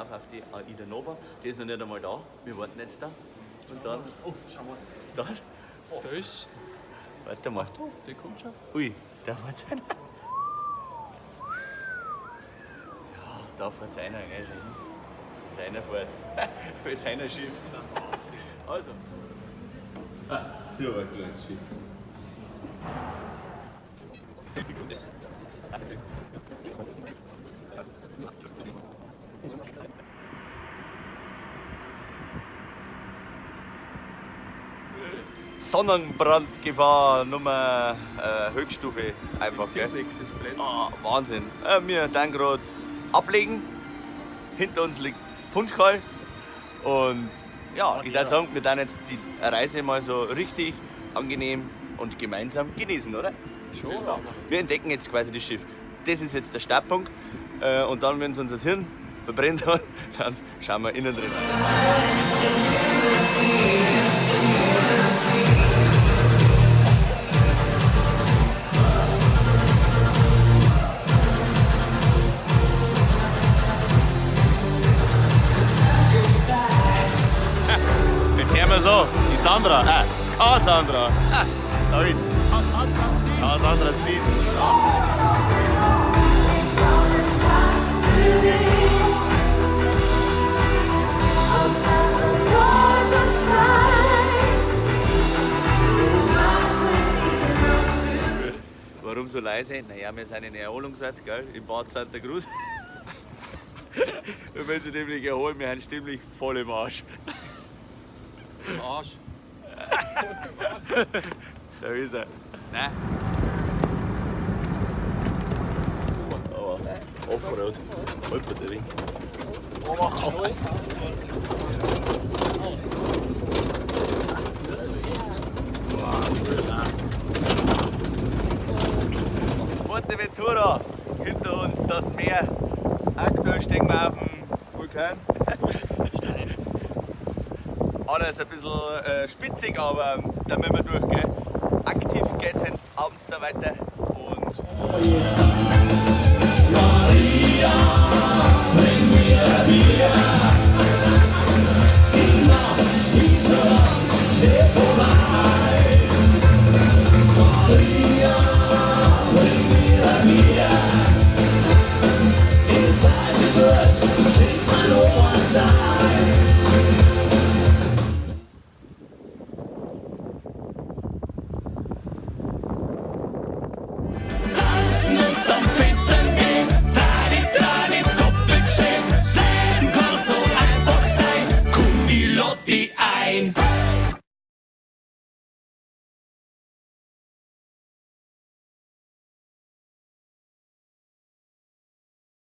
drauf auf die Aida Nova. Die ist noch nicht einmal da. Wir warten jetzt da. Und dann. Oh, schau mal. Dann. Da ist. Warte mal. Der kommt schon. Ui, da fährt einer. Ja, da fährt einer, gell? Seiner fährt. Weil seiner schifft. Also. Ah, so ein kleines Schiff. Sonnenbrandgefahr Nummer Höchststufe einfach. Ich Gell? sehe nichts, es blendet. Ah, Wahnsinn. Wir dann gerade ablegen. Hinter uns liegt Funchal. Und ja, ich würde sagen, wir dann jetzt die Reise mal so richtig angenehm und gemeinsam genießen, oder? Schon, aber. Wir entdecken jetzt quasi das Schiff. Das ist jetzt der Startpunkt. Und dann, wenn es unser Hirn verbrennt hat, dann schauen wir innen drin. Jetzt hören wir so, die Sandra, Cassandra. Ah, da ist Cassandra Steve. Cassandra Steve. Aus Asche, Gold und Stein. Du schwarze Dinge Warum so leise? Naja, wir sind in Erholungsort, gell? Im Bad Santa Cruz. Wir wollen sie nämlich erholen, wir sind stimmlich voll im Arsch. Im Arsch. Da ist er. Nein. Aber Offroad. Holpert Fuerteventura. Hinter uns das Meer. Aktuell stehen wir auf dem Vulkan. Alles ein bisschen spitzig, aber da müssen wir durch. Gell? Aktiv geht's heute abends da weiter. Und Tanzen unterm Fenster.